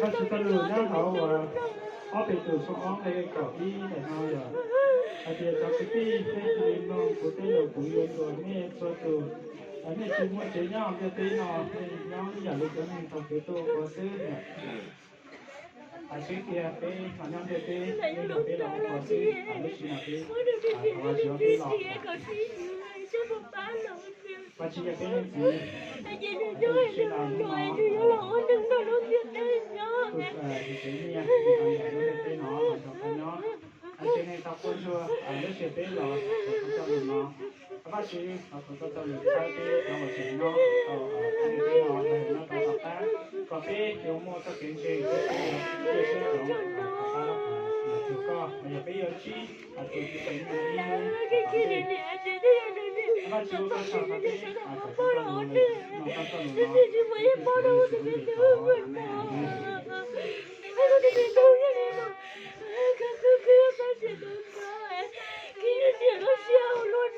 Vajtswv txoj lus nyob hauv uas ob Petus tshooj ob nqe kaum ib ntawm no yog hais tias, cov kwv tij, nej cia li mloog kuv tej lus, kuv yuav ntuas nej txhua tus. Nej tsis muaj tsev nyob ntiaj teb no, nej nyob ib yam li cov neeg tau kev tuaj ua xwb. Hais tseeb tiag, peb ho nyob ntiaj teb, peb los ua pov xwb, lub sij hawm peb los, peb los, Vajtswv yog peb leej txiv, sij hawm hnub no, tus tsev nyiaj, ntiaj teb no, nyob, tsev neeg tau quas ntsuag, lub sij hawm peb los thov txoj lus no, Vajtswv, thov txoj lus txhawb peb cov uas tseem nyob rau ntiaj teb no, nyob rau tom qab, kom peb yuav muaj txoj kev ntseeg, peb yuav siab zoo rau tom qab los cuag koj, los yog peb yuav ntsib tus txiv tus nyiaj ib hnub tom ntej. Vajtswv, koj txhawb rau peb, kom peb tau mloog koj txoj lus no, peb tus Tswv Yexus lub npe thov, amees.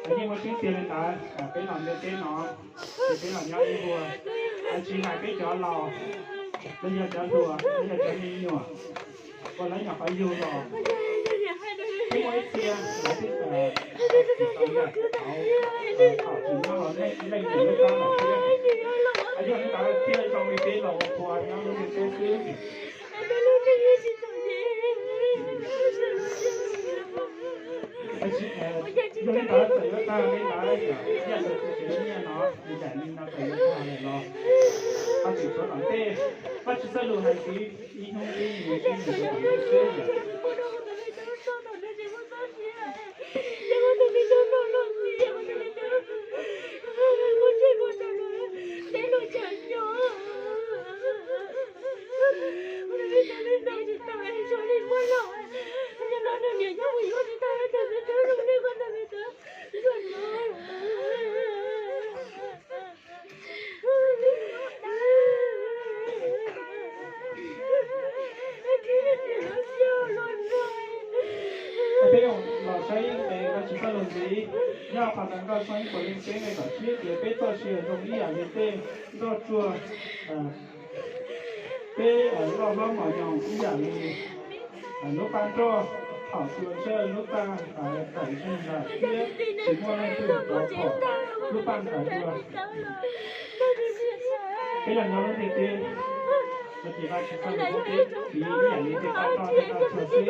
Yeej muaj tseeb tiag li ntawd, peb los ntiaj teb no, ces peb los nyob ib vuag, tsis hais peb cov laus, los yog cov hluas, los yog cov me nyuam uas lawv nyuam qhuav yug los, peb muaj ib txhia lawv twb tsis tau ntawm hauv, thaum tsis nyob hauv leej niam lub plab lawm thiab. Yog li ntawd thiaj zoo li peb los ua pua nyob lub ntiaj teb xwb. Yog li ntawd txawm yuav tag li ntawd, yog tus txiv tus nyiaj no ncaim li no txawm yuav tag lawm los, ho tseem tshuav tom ntej. Vajtswv txoj lus hais tias ib hnub peb yuav ntsib nws rau tom ntej xwb. Peb los saib Vajtswv txoj lus ntxiv, nyob Phas Nkas Nkauj tshooj ib puas leej peb nqe kaum tsib tias, peb txoj sia zoo ib yam li tej nroj tsuag, peb loj hlob mos nyoos ib yam li lub paj nroj, thaum tus uas ntshaw lub paj tawm zeeg lawm thiab tsis muaj leej twg rov phom lub paj ntawd dua. Peb los nyob lub ntiaj teb no ces Vajtswv txoj lus pub peb ib yam li tej paj nroj tej nroj tsuag xwb.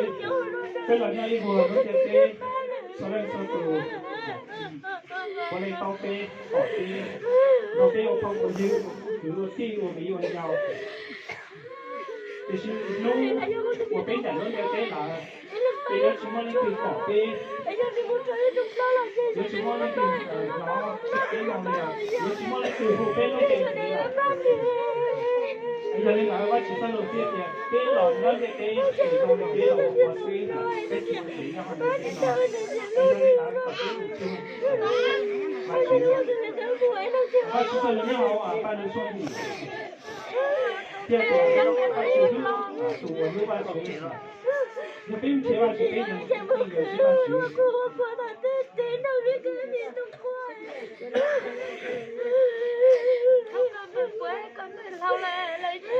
Peb los nyob ib vuag lub ntiaj teb, txhua leej txhua tus puav leej paub peb, pom peb, nrog peb ua phooj ua ywg, kwv ua tij ua viv ua ncaus. Tiam sis hnub uas peb ncaim lub ntiaj teb lawm, ces yuav tsis muaj leej twg pom peb, yuav tsis muaj leej twg hnov peb mloog li, yuav tsis muaj leej twg hu peb lub npe li lawm. Yog li ntawd Vajtswv txoj lus thiaj tias peb los nyob ntiaj teb ces zoo li peb los ua pua xwb, peb tsis muaj tsev nyob hauv ntiaj teb no. Yog li ntawd kom peb tus Tswv, Vajtswv txoj lus nyob hauv Paj Nkas Nkauj tshooj yim thiaj tias, Vajtswv hlub tus uas hlub Vajtswv. Yog peb nrhiav Vajtswv peb yeej yuav ntsib Vajtswv.